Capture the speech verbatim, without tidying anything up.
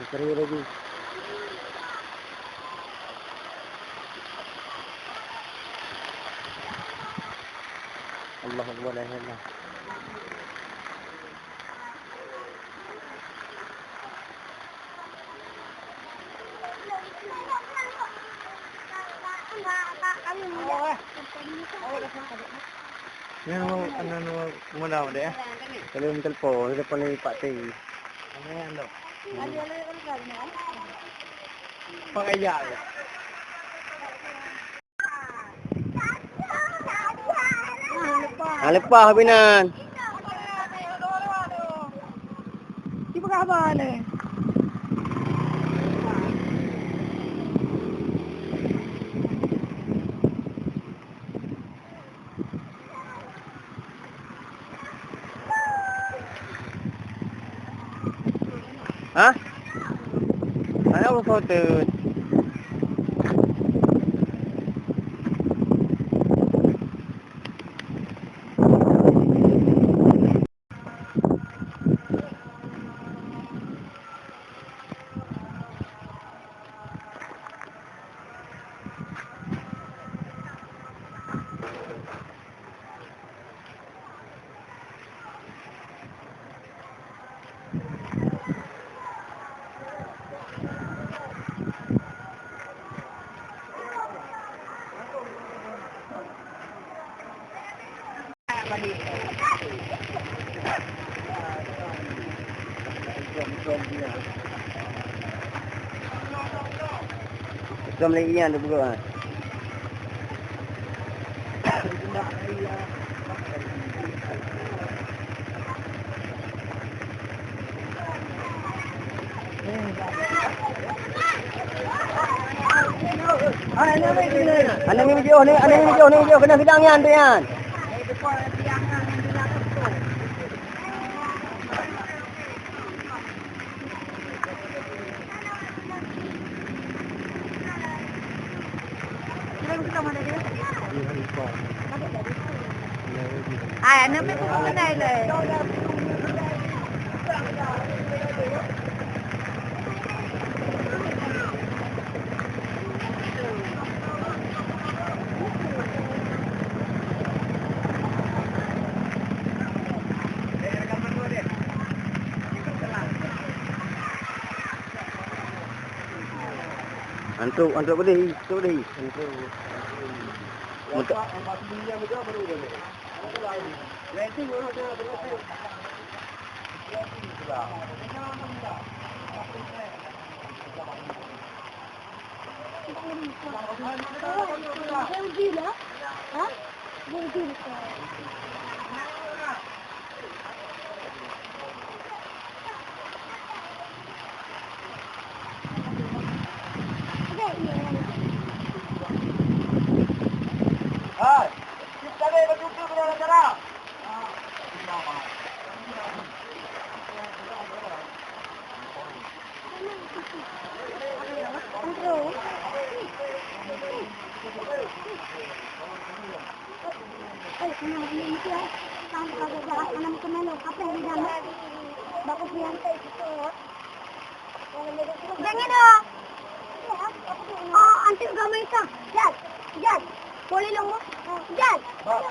Kering lagi. Allahu Akbar, la ilaha illallah. Nyan mau, anu, mau, mau dapat deh, ya? Kalau minta telepon, telepon ni Pak Teng. Pakai jap. Ah, leupah binan. Cuba kah ba lé. Hah? Hana beutôi. Assalamualaikum, Tuan Guru. Aneuk miet jiôh, aneuk miet jiôh, aneuk miet jiôh, keuneuk sidang nyan, tu nyan. Ai, aneuk miet pun keunan ilèe. Antuk, antuk pedih, antuk pedih. Antuk. Antuk. Jangan dah. Oh, antik gamai ka. Jan, Jan. Boleh long, Jan. Oh.